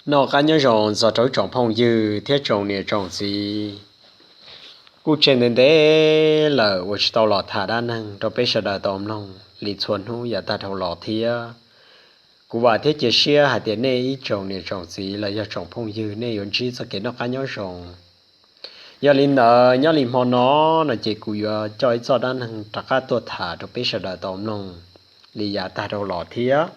Noj qab nyob zoo txog rau ib tsoom phooj ywg thiab tsoom niam tsoom txiv. Kuj tseg ntev ntev lawm uas tsis tau los tham dab neeg rau peb sawv daws tau mloog li txhua hnub yav tag dhau los thiab. Kuv vam thiab cia siab hais tias nej ib tsoom niam tsoom txiv los yog tsoom phooj ywg nej yuav ntsib txoj kev noj qab nyob zoo. Yog li ntawd nyob li hmo no no ces kuv yuav coj ib txoj dab neeg rov qab tuaj tham rau peb sawv daws tau mloog li yav tag dhau los thiab.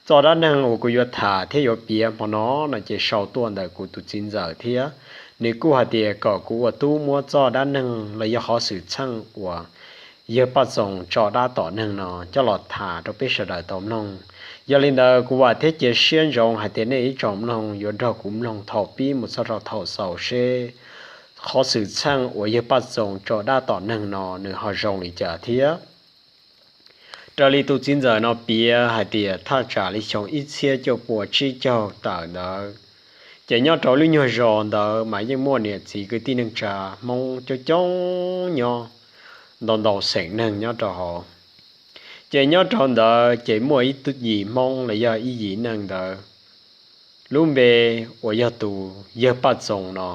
Txoj dab neeg uas kuv yuav tham thiab yuav piav hmo no no ces sau tuaj ntawm kuv tus txiv ntxawm thiab. Nws kuj hais tias kom kuv ua tub muab txoj dab neeg los yog qhov xwm txheej uas yawg Paj Txoos tso dab tom neeg no coj los tham rau peb sawv daws tau mloog. Yog li ntawd kuv vam thiab cia siab ntsoov hais tias nej ib tsoom mloog yuav nrog kuv mloog thaum pib mus txog rau thaum xaus seb qhov xwm txheej uas yawg Paj Txoos tso dab tom neeg no nws ho zoo li cas thiab. Raws li tus txiv ntxawm no piav hais tias thaj tsam li xyoo ib txhiab cuaj puas tsib caug tawm ntawd, ces nyob rau lub nyuag zos ntawd mas yeej muaj niam txiv kwv tij neej tsa Hmoob coob coob nyob ntau ntau xeem neeg nyob rau hauv. Ces nyob rau ntawd ces muaj ib yim Hmoob los yog ib yim neeg ntawd, lub npe uas yog tus yawg Paj Txoos no.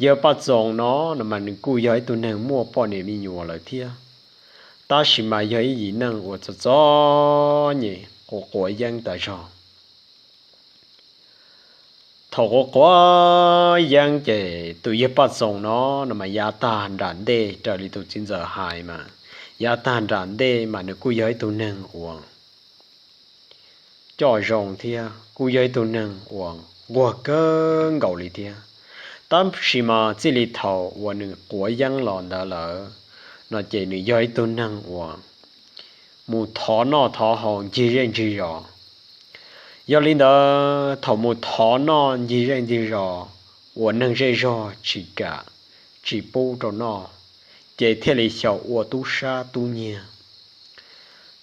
Yawg Paj Txoos no no mas nws kuj yog ib tug neeg muaj poj niam me nyuam lawm thiab, tab sis mas yog ib yim neeg uas txom txom nyem quav quav yeeb tas zog. Thaum quav quav yeeb ces tus yawg Paj Txoos no no mas yav tag nram ntej raws li tus txiv ntxawm hais mas yav tag nram ntej mas nws kuj yog ib tug neeg uas coj zoo thiab kuj yog ib tug neeg uas nquag kawg nkaus li thiab. Tab sis mas txij li thaum uas nws quav yeeb los ntawd lawm no ces nws yog ib tug neeg uas mus thov noj thov haus ncig zej ncig zos. Yog li ntawd thaum mus thov noj ncig zej ncig zos uas neeg zej zog tsis kam tsis pub rau noj, ces thiaj li xyaum ua tub sab tub nyiag.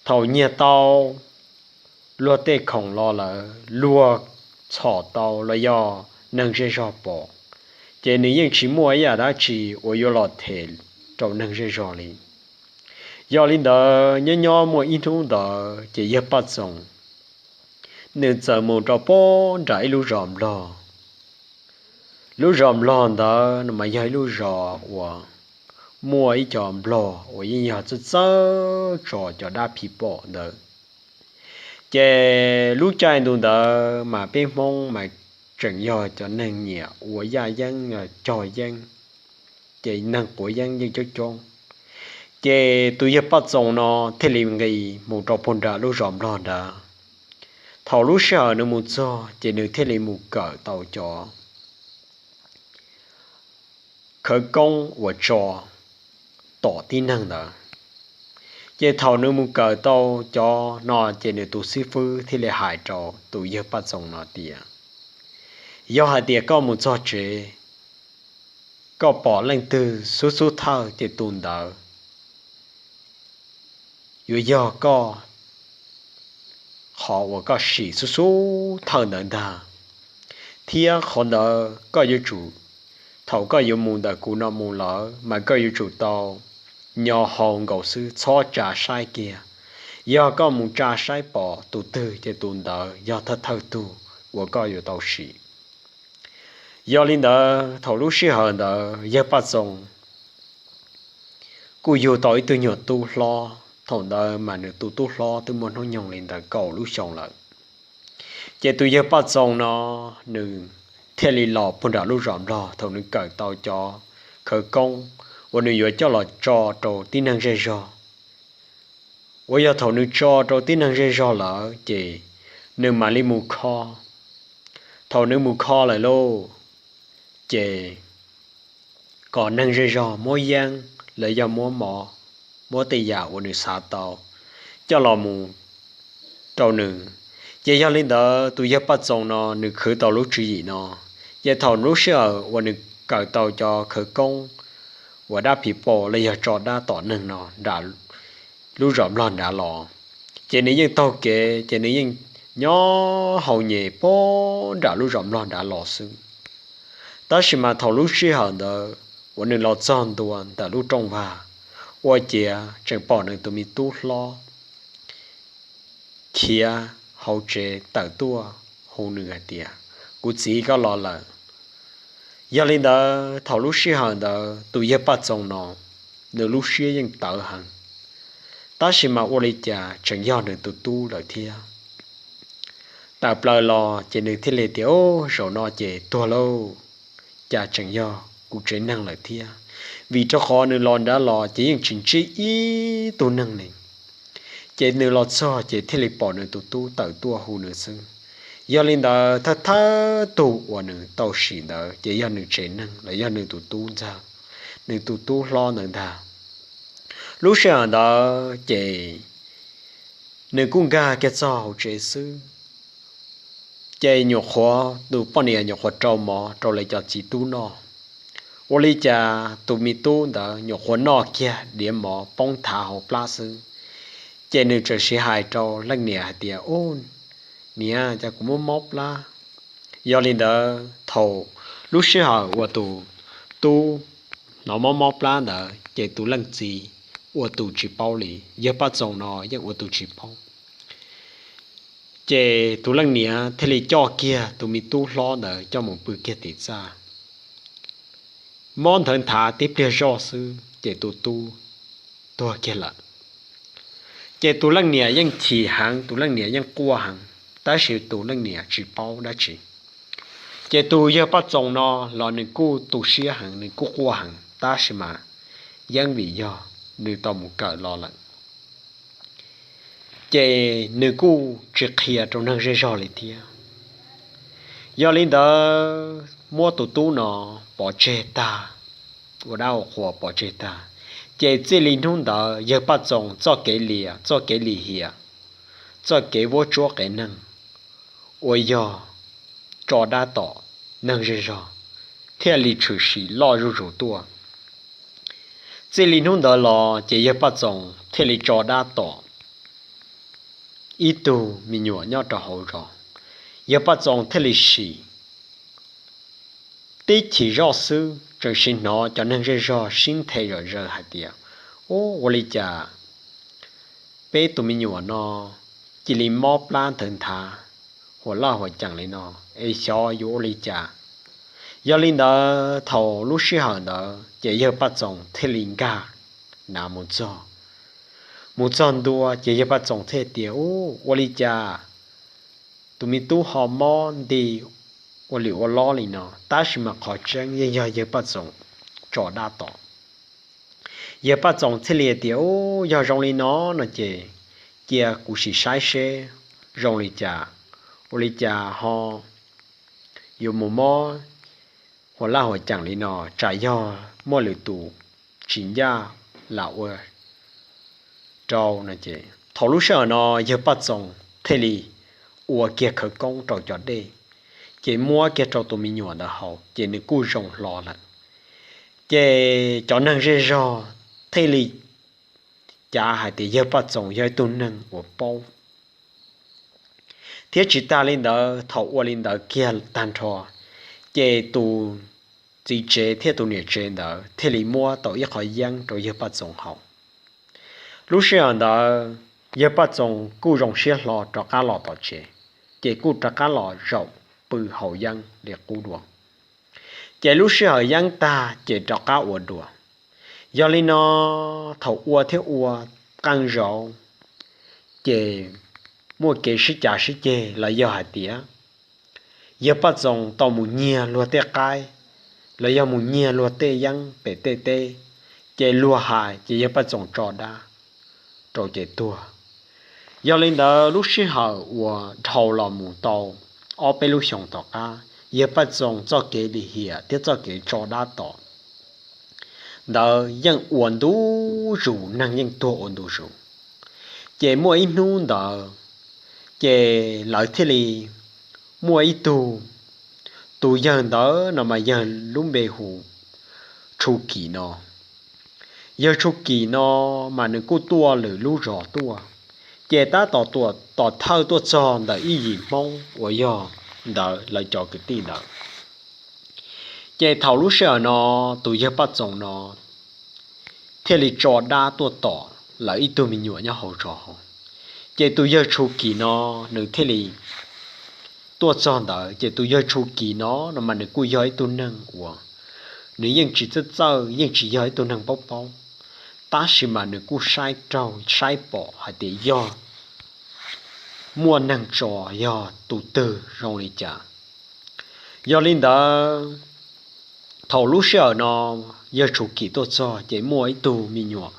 Thaum nyiag tau luag tej khoom los lawm luag txhom tau los yog neeg zej zog pom, ces nws yeej tsis muaj ib yam dab tsi uas yuav los them rau neeg zej zog li. Yog li ntawd nyob nyob muaj ib hnub ntawd ces yawg Paj Txoos nws txawm mus rau pem nram ib lub zos nplog. Lub zos nplog ntawd no mas yog ib lub zos uas muaj ib co nplog uas yeej yog txawj txawj tso cov dab phim pom ntawd. Ces lub caij ntu ntawd mas peb Hmoob mas tseem yog cov neeg nyiam ua yaj yeeb cog yeeb, ces neeg quav yeeb yeej coob coob. Ces tus yawg Paj Txoos no thiaj li nqis mus rau pem nram lub zos nplog nrad. Thaum lub sij hawm nws mus txog ces nws thiaj li mus kawm tau cov khawv koob uas tso tom tib neeg ntawd. Ces thaum nws mus kawm tau cov no ces nws tus xib fwb thiaj li hais rau tus yawg Paj Txoos no tias, yog hais tias koj mus txog tsev, koj pom leej twg xub xub thawj ces tus ntawd yuav yog koj qhov uas koj sim xub xub thawj ntawd ntag. Thiab qhov ntawd koj yuav tsum, thaum koj yuav mus ntawm kuv no mus lawm mas koj yuav tsum tau nyo hau nkaus xwb txhob tsa saib kiag. Yog koj mus tsa saib pom tus twg ces tus ntawd yog thawj thawj tug uas koj yuav tau sim. Yog li ntawd thaum lub sij hawm ntawd yawg Paj Txoos kuj yug tau ib tug nyuag tub hlob. Thaum ntawd mas nws tus tub hlob twb muaj hnub nyoog li ntawm kaum lub xyoo lawm. Ces tus yawg Paj Txoos no nws thiaj li los pem nram lub zos nplog thaum nws kawm tau cov khawv koob uas nws yuav coj los tso rau tib neeg zej zog. Uas yog thaum nws tso rau tib neeg zej zog lawm ces nws mam li mus kho. Thaum nws mus kho lawm lauj, ces kom neeg zej zog muab yeeb los yog muab mov, muab tej yam uas nws xav tau coj los mus rau nws. Ces yog li ntawd tus yawg Paj Txoos no nws khwv tau lub tswv yim no, ces thaum lub sij hawm uas nws kawm tau cov khawv koob uas dab phim pom los yog tso dab tom neeg no nram lub zos nplog nrad los, ces nws yeej taug kev ces nws yeej nyob haus nyem pem nram lub zos nplog nrad los xwb. Tab sis mas thaum lub sij hawm ntawd uas nws los txog ntua ntawm lub rooj vag, ua ciav tseem pom nws tus me tub hlob khiav hauv tsev tawm tuaj hu nws hais tias, kuv txiv koj los lawm. Yog li ntawd thaum lub sij hawm ntawd tus yawg Paj Txoos no, nws lub siab yeej tawv heev, tab sis mas ua li cas tseem yog nws tus tub lawm thiab. Tawm plaws los ces nws thiaj li tias, Ub, zaum no ces tuag lauj, cas tseem yog kuv tsev neeg lawm thiab. Vim rau qhov nws los nrad los ces yeej tsis ntsib ib tug neeg li. Ces nws los txog ces thiaj li pom nws tus tub tawm tuaj hu nws xwb. Yog li ntawd thawj thawj tug uas nws tau sim ntawd ces yog nws tsev neeg los yog nws tus tub ntag, nws tus tub hlob ntawd ntag. Lub sij hawm ntawd ces nws kuj nkag kiag txog hauv tsev xwb, ces nyuam qhuav tus poj niam nyuam qhuav rau mov rau lawv cov txiv tub noj. Ua li cas tus me tub ntawd nyuam qhuav noj kiag diav mov poob thav hauv plab xwb, ces nws txawm siv hais rau leej niam hais tias, Ub, niam, cas kuv mob mob plab. Yog li ntawd thaum lub sij hawm uas tus tub hnov mob mob plab ntawd ces tus leej txiv ua tus tsis paub li, yawg Paj Txoos no yeej ua tus tsis paub. Ces tus leej niam thiaj li coj kiag tus me tub hlob ntawd coj mus pw kiag tim txaj. Mob nthawv nthav tib pliag zoj xwb ces tus tub tuag kiag lawm. Ces tus leej niam yeej chim heev, tus leej niam yeej quaj heev, tab sis tus leej niam tsis paub dab tsi. Ces tus yawg Paj Txoos no los nws kuj tu siab heev, nws kuj quaj heev, tab sis mas yeej vim yog nws tau mus kawm los lawm, ces nws kuj tsis qhia rau neeg zej zog li thiab. Yog li ntawd muab tus tub no pov tseg tag, ua dab ua qhua pov tseg tag, ces txij li hnub ntawd yawg Paj Txoos txoj kev liam, txoj kev lim hiam, txoj kev vuab tsuab qias neeg uas yog tso dab tom neeg zej zog thiaj li tshwm sim loj zuj zus tuaj. Txij li hnub ntawd los ces yawg Paj Txoos thiaj li tso dab tom ib tug me nyuam nyob rau hauv zos. Yawg Paj Txoos thiaj li sim, tib chim zoj xwb tseem sim hnov cov neeg zej zog sib nthe zom zaws hais tias, Ub, ua li cas peb tus me nyuam no cia li mob plab nthawv nthav, huam laj huam ceem li no, es xyov yuav ua li cas? Yog li ntawd thaum lub sij hawm ntawd ces yawg Paj Txoos thiaj li nkag nav mus txog. Mus txog ntua ces yawg Paj Txoos thiaj tias, Ub, ua li cas tus me tub ho mob nti ua lim ua lob li no? Tab sis mas qhov tseeb yeej yog yawg Paj Txoos tso dab tom. Yawg Paj Txoos thiaj li tias, Ub, yog zoo li no no ces cia kuv sim saib seb zoo li cas, ua li cas ho yuav mus mob huam laj huam ceem li no, tsam yog muaj lwm tus tsis ncaj lam ua rau no ces. Thaum lub sij hawm no yawg Paj Txoos thiaj li ua kiag khawv koob rau cov dej, ces muab kiag rau tus me nyuam ntawd haus ces nws kuj zoo hlo lawm. Ces cov neeg zej zog thiaj li cav hais tias yawg Paj Txoos yog ib tug neeg uas paub. Thiab tsis tas li ntawd, thaum ua li ntawd kiag tag nrho, ces tus txiv tsev thiab tus niam tsev ntawd thiaj li muab tau ib qho yeeb rau yawg Paj Txoos haus. Lub sij hawm ntawd yawg Paj Txoos kuj zoo siab hlo rov qab los tom tsev, ces kuj rov qab los zaum pw haus yeeb li qub dua. Ces lub sij hawm yeeb tag ces rov qab ua dua. Yog li no, thaum ua thiab ua qee zaus, ces muaj kev sib cav sib ceg los yog hais tias yawg Paj Txoos tau mus nyiag luag tej qaib los yog mus nyiag luag tej yeeb pem tej teb, ces luag hais ces yawg Paj Txoos tso dab rau ces tuag. Yog li ntawd lub sij hawm uas dhau los mus tau ob peb lub xyoos tom qab, yawg Paj Txoos txoj kev lim hiam thiab txoj kev tso dab tom ntawd yeej ua ntu zus, neeg yeej tuag ua ntu zus. Ces muaj ib hnub ntawd, ces lawv thiaj li muaj ib tug, tus yawg ntawd no mas yawg lub npe hu Tshu Kim no. Yawg Tshu Kim no mas nws kuj tuaj lwm lub zos tuaj, ces tab tom tuam tom thawj tuaj txog ntawm ib yim Hmoob uas yog ntawd lawv cov kwv tij ntawd. Ces thaum lub sij hawm no, tus yawg Paj Txoos no thiaj li tso dab tuaj tom lawv ib tug me nyuam nyob hauv zos hauv. Ces tus yawg Tshu Kim no, nws thiaj li tuaj txog ntawd ces tus yawg Tshu Kis no no mas nws kuj yog ib tug neeg uas nws yeej tsis txawj txawj, yeej tsis yog ib tug neeg paub paub, tab sis mas nws kuj saib raug saib pom hais tias yog muaj neeg tso yog tus twg zoo li cas. Yog li ntawd, thaum lub sij hawm no yawg Tshu Kis tuaj txog ces muaj ib tug me nyuam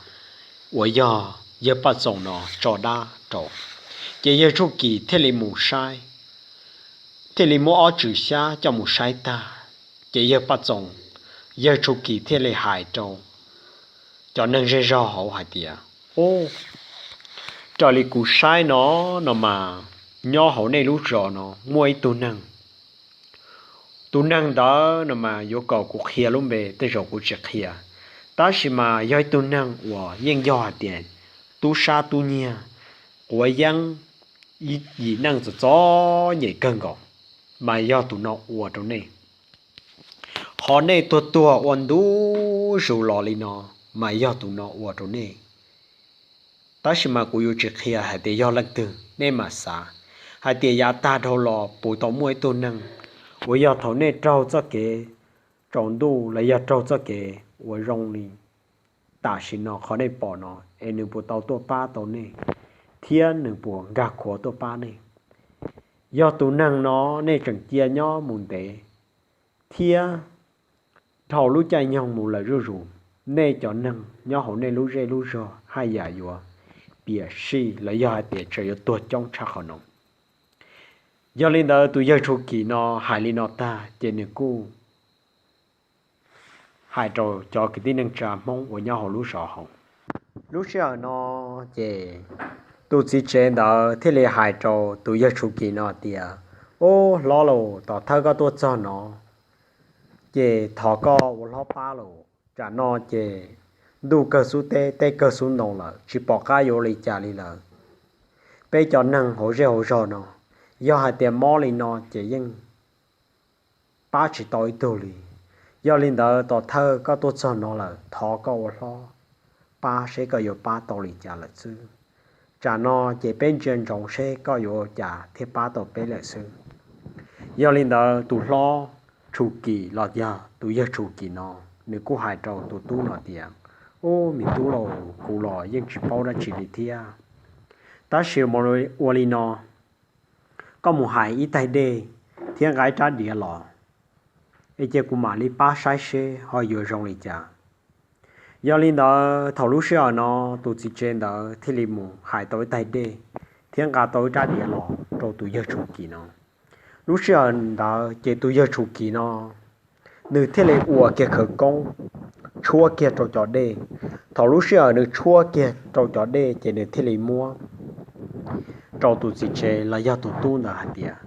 uas yog yawg Paj Txoos no tso dab rau, ces yawg Tshu Kis thiaj li mus saib, thiaj li muab ob tswm xyab coj mus saib tag, ces yawg Paj Txoos, yawg Tshu Kis thiaj li hais rau cov neeg zej zog hauv hais tias, Ub, raws li kuv saib no, no mas nyob hauv nej lub zos no muaj ib tug neeg. Tus neeg ntawd no mas yuav kom kuv qhia lub npe tej zaum kuv tsis qhia, tab sis mas yog ib tug neeg uas yeej yog hais tias tub sab tub nyiag, quav yeeb, ib yim neej txom txom nyem kawg nkaus, mas yog tus no ua rau nej. Qhov nej tuag tuag ua ntu zus los li no, mas yog tus no ua rau nej. Tab sis mas kuv yuav tsis qhia hais tias yog leej twg, nej mam xav hais tias yav tag dhau los puas tau muaj ib tug neeg uas yog thaum nej raug txoj kev tsaus ntuj los yog raug txoj kev uas zoo li tam sim no qhov nej pom no es nws puas tau tuaj pab tau nej, thiab nws puas nkag khuav tuaj pab nej. Yog tus neeg no nej tseem cia nyob mus ntev, thiab dhau lub caij nyoog mus lawm zuj zus, nej cov neeg nyob hauv nej lub zej lub zog haj yam yuav piam sij los yog hais tias tseem yuav tuag coob tshaj qhov no. Yog li ntawd tus yawg Tshu Kis no hais li no tag ces nws kuj hais rau cov kwv tij neej tsa Hmoob uas nyob hauv lub zos hauv. Lub sij hawm no ces tus txiv tsev ntawd thiaj li hais rau tus yawg Tshu Kis no tias, Ub hlob lauj, tom thawj koj tuaj txog no ces thov koj ua hlob pab lauj. Tsam no ces ntuj kawg xub teb, teb kawg xub ntoo lawm, tsis pom qab yuav ua li cas li lawm. Peb cov neeg hauv zej hauv zog no, yog hais tias mob li no ces yeej pab tsis tau ib tug li. Yog li ntawd tom thawj koj tuaj txog no lawm, thov koj ua hlob pab seb koj yuav pab tau li cas lawm xwb. Tsam no ces peb ntsia ntsoov seb koj yuav ua cas thiaj pab tau peb lawm xwb. Yog li ntawd tus hlob Tshu Kis los yog tus yawg Tshu Kis no, nws kuj hais rau tus tub no tias, Ub, me tub lauj, kuv los yeej tsis paub dab tsi li thiab. Tab sis ua li no, koj mus hais ib taig dej thiab nqa ib rab diav los, es cia kuv mam li pab saib seb ho yuav zoo li cas. Yog li ntawd thaum lub sij hawm no tus txiv tsev ntawd thiaj li mus hais tau ib taig dej thiab nqa tau ib rab diav los rau tus yawg Tshu Kis no. Lub sij hawm ntawd ces tus yawg Tshu Kis no nws thiaj li ua kiag khawv koob tshuab kiag rau cov dej. Thaum lub sij hawm nws tshuab kiag rau cov dej ces nws thiaj li muab rau tus txiv tsev los yog tus tub ntawd hais tias,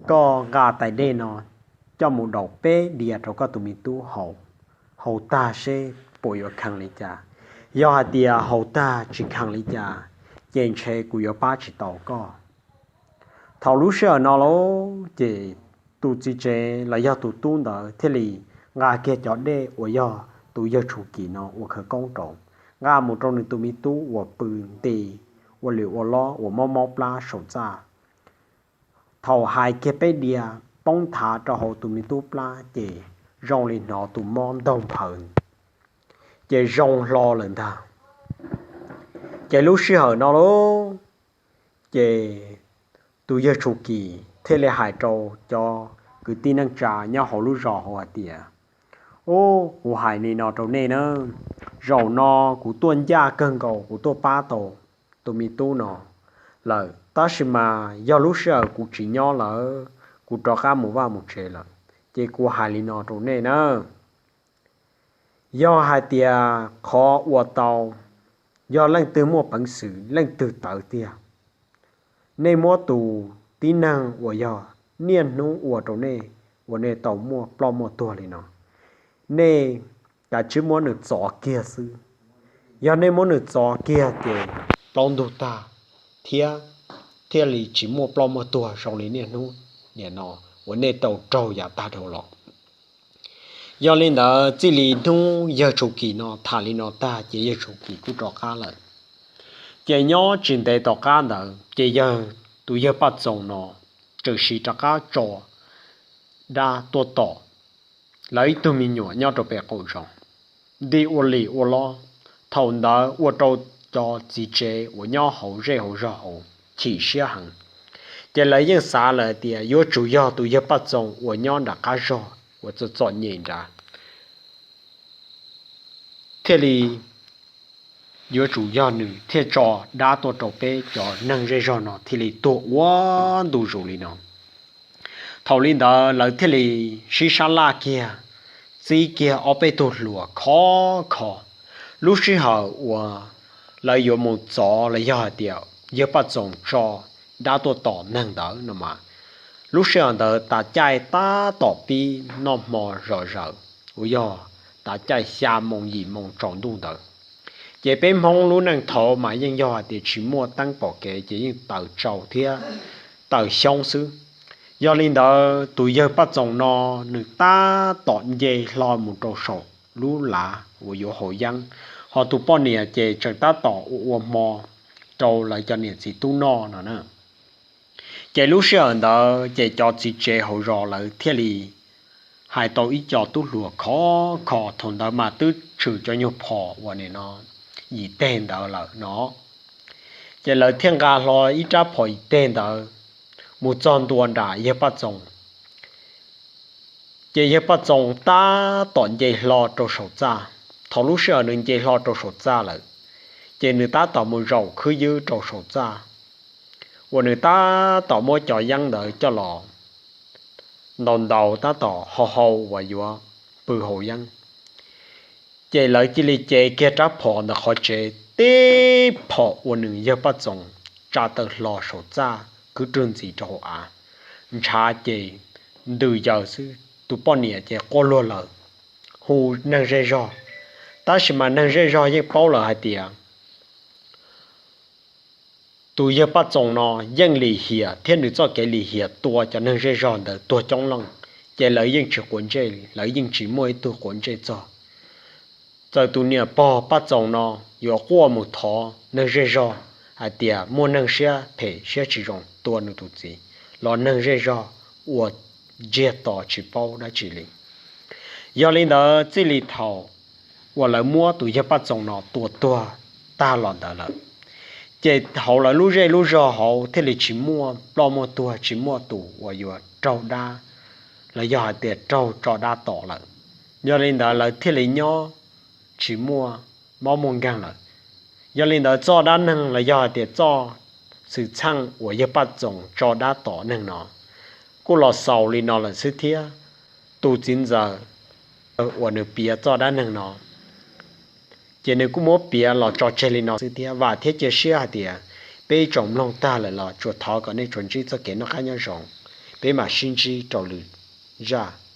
Koj nqa tais dej no coj mus daus peb diav rau koj tus me tub haus, haus tag seb puas yuav kheev li cas. Yog hais tias haus tag tsis kheev li cas, ces ntshe kuv yuav pab tsis tau koj. Thaum lub sij hawm no lauj, ces tus txiv tsev los yog tus tub ntawd thiaj li nqa kiag cov dej uas yog tus yawg Tshu Kis no ua khawv koob rau, nqa mus rau nws tus me tub uas pw nti ua lwm ua lob uas mob mob plab saum txaj. Thaum hais kiag peb diav poob nthav rau hauv tus me tub plab ces zoo li hnov tus mob ntaug nphaws, ces zoo hlo lawm ntag. Ces lub sij hawm no lauj, ces tus yawg Tshu Kis thiaj li hais rau cov kwv tij neej tsa nyob hauv lub zos hauv hais tias, Ub, kuv hais li no rau nej na, zaum no kuv tuaj ncaj kawg nkaus kuv tuaj pab tau tus me tub no lawm, tab sis mas yog lub sij hawm kuv tsis nyob lawm, kuv rov qab mus vaj mus tsev lawm, ces kuv hais li no rau nej na. Yog hais tias qhov ua tau, yog leej twg muaj peev xwm leej twg tawv tiag, nej muab tus tib neeg uas yog niaj hnub ua rau nej uas nej tau muaj ploj muaj tuag li no, nej kav tsij muab nws txov kiag xwb. Yog nej muab nws txov kiag ces plaub ntug tag, thiab thiaj li tsis muaj ploj muaj tuag zoo li niaj hnub nim no uas nej tau raug yav tag dhau los. Yog li ntawd txij li hnub yawg Tshu Kis no tham li no tag ces yawg Tshu Kis kuj rov qab lawm. Ces nyob tsis ntev tom qab ntawd ces yawg, tus yawg Paj Txoos no tseem sim rov qab tso dab tuaj tom lawv ib tug me nyuam nyob rau pem qaum zos. Nti ua li ua lo, thaum ntawd ua rau cov txiv tsev uas nyob hauv zej hauv zog hauv chim siab heev. Ces lawv yeej xav lawm tias yuav tsum yog tus yawg Paj Txoos uas nyob nram qab zog uas txom txom nyem nrad thiaj li, yuav tsum yog nws thiaj tso dab tuaj rau peb cov neeg zej zog no thiaj li tuag ua ntu zus li no. Thaum li ntawd lawv thiaj li sib sab laj kiag, txib kiag ob peb tug hluas khov kho. Lub sij hawm uas lawv yuav mus txov los yog hais tias yawg Paj Txoos tso dab tuaj tom neeg ntawd no mas, lub sij hawm ntawd tav caij tab tom pib noj hmo zom zaws, uas yog tav caij xya moos yim moos tsaus ntuj ntawd. Ces peb Hmoob lub neej thaud mas yeej yog hais tias tsis muaj teeb pom kev ces yeej taws tsau thiab taws xyoob xwb. Yog li ntawd tus yawg Paj Txoos no nws tab tom nce hlo mus rau saum lub lav uas yuav haus yeeb, ho tus poj niam ces tseem tab tom ua ua hmo rau lawv cov niam txiv tub noj no na. Ces lub sij hawm ntawd ces cov txiv tsev hauv zos lawv thiaj li hais tau ib co tub hluas khov kho, thaum ntawd mas twb tshwm cov nyuag phom uas nim no yim teg ntawd lawm no. Ces lawv thiaj nqa hlo ib rab phom yim teg ntawd mus txog ntua nram yawg Paj Txoos. Ces yawg Paj Txoos tab tom nce hlo rau saum txaj. Thaum lub sij hawm nws nce hlo rau saum txaj lawm, ces nws tab tom mus zaum khwb ywb rau saum txaj, uas nws tab tom muab cov yeeb ntawd coj los ntaus ntaus tab tom hau hau uas yuav pw haus yeeb. Ces lawv cia li cev kiag rab phom ntawm qhov tsev, tib phom uas nws yawg Paj Txoos tsa taw hlo saum txaj kwv rwg ntxiv rau hauv av, ntshav ces ntws yaws xwb. Tus poj niam ces quaj luag lawm, hu neeg zej zog, tab sis mas neeg zej zog yeej paub lawm hais tias tus yawg Paj Txoos no yeej lim hiam thiab nws txoj kev lim hiam tua cov neeg zej zog ntawd tuag coob leej, ces lawv yeej tsis quav ntsej, lawv yeej tsis muaj ib tug quav ntsej txog. Txawm tus niam pog Paj Txoos no yuav quaj mus thov neeg zej zog hais tias muaj neeg siab phem siab tsis zoo tua nws tus txiv los neeg zej zog ua ntsiag to tsis paub dab tsi li. Yog li ntawd txij li thaum uas lawv muab tus yawg Paj Txoos no tua tuag tag los ntawd lawm, ces hauv lawv lub zej lub zog hauv thiaj li tsis muaj ploj muaj tuag, tsis muaj tus uas yuav raug dab los yog hais tias raug tso dab tom lawm. Yog li ntawd lawv thiaj li nyob tsis muaj mob muaj nkeeg lawm. Yog li ntawd txoj dab neeg los yog hais tias txoj xwm txheej uas yawg Paj Txoos tso dab tom neeg no kuj los xaus li no lawm xwb thiab. Tus txiv ntxawm uas nws piav txoj dab neeg no, ces nws kuj muab piav los tso tseg li no xwb thiab. Vam thiab cia siab hais tias peb ib tsoom mloog tag lawm los tsuas thov kom nej tsuas ntsib txoj kev noj qab nyob zoo, peb mam sib ntsib rau lwm zaj.